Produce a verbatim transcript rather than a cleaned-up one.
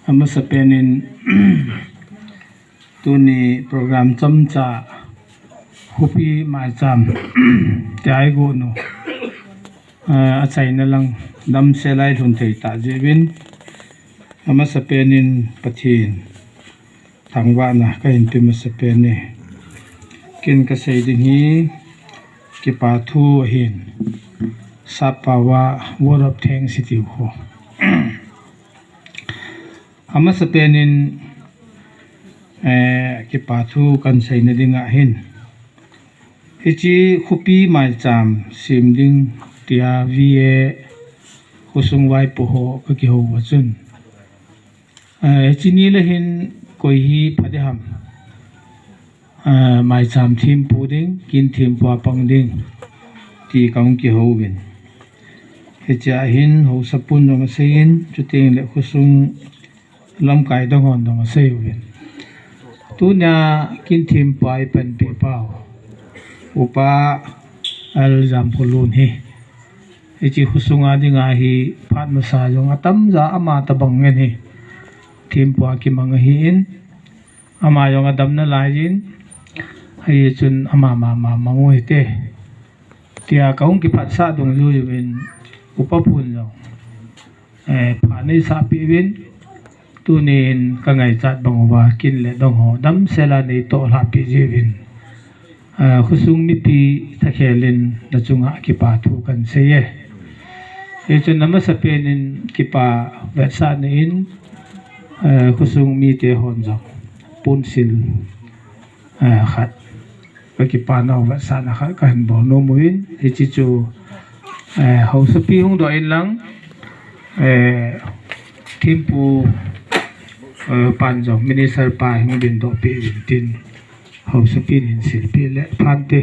Amasapen in tuni program chomcha Khopi Maicham tia i gon u, eh, achaina lang damsel a i lhun thei tah jeh uvin, amasapen in Pathen thangvahna kahin pe masapen e. Ken kasei ding hi kipa thu ahin, sappao a word of thanks i tiu ho. Amasapen in, eh, kipa thu kahin seina ding ahin, hiche Khopi Maicham sem ding tia V A khosung vaipo ho kakihou uva chun, eh, hiche ni le hin koi hi pha ding ham, eh, Maicham thempu ding, kin thempu a pang ding ti kahung kihou uvin. Hichea hin haosapun jong asei in, chuteng le khosung lamkai dang hon jong asei uvin. Tunia kin thempu a i panpi pau Upa L Jamkholun hi, hiche khosung a dinga hi phat masa jong atamja ama tabang ngen hi thempu a kimang ahin, ama jong adam nalai jin, hichun ama mama mang u hite tia kahung kiphatsah dungjui uvin, Upa pun jong, eh, pha neisah peh uvin, tunin kangaichat bang uva kin le dang ho damsel a neitoh lhah peh jiuvin, eh, khosung mipi thakhel in nachunga kipa thu kahin sei e. Hichun amasapen in kipa vetsahna in, eh, khosung mite hon jong ponsil, eh, khat, kakipa nau vetsahna khat kahin bol nom uvin, hiche chu, eh, haosapi hung doh in lang, eh, thempu, eh, pan jong minister pa hung dingdoh peh uvin tin, haosapi in hin silpeh le phante.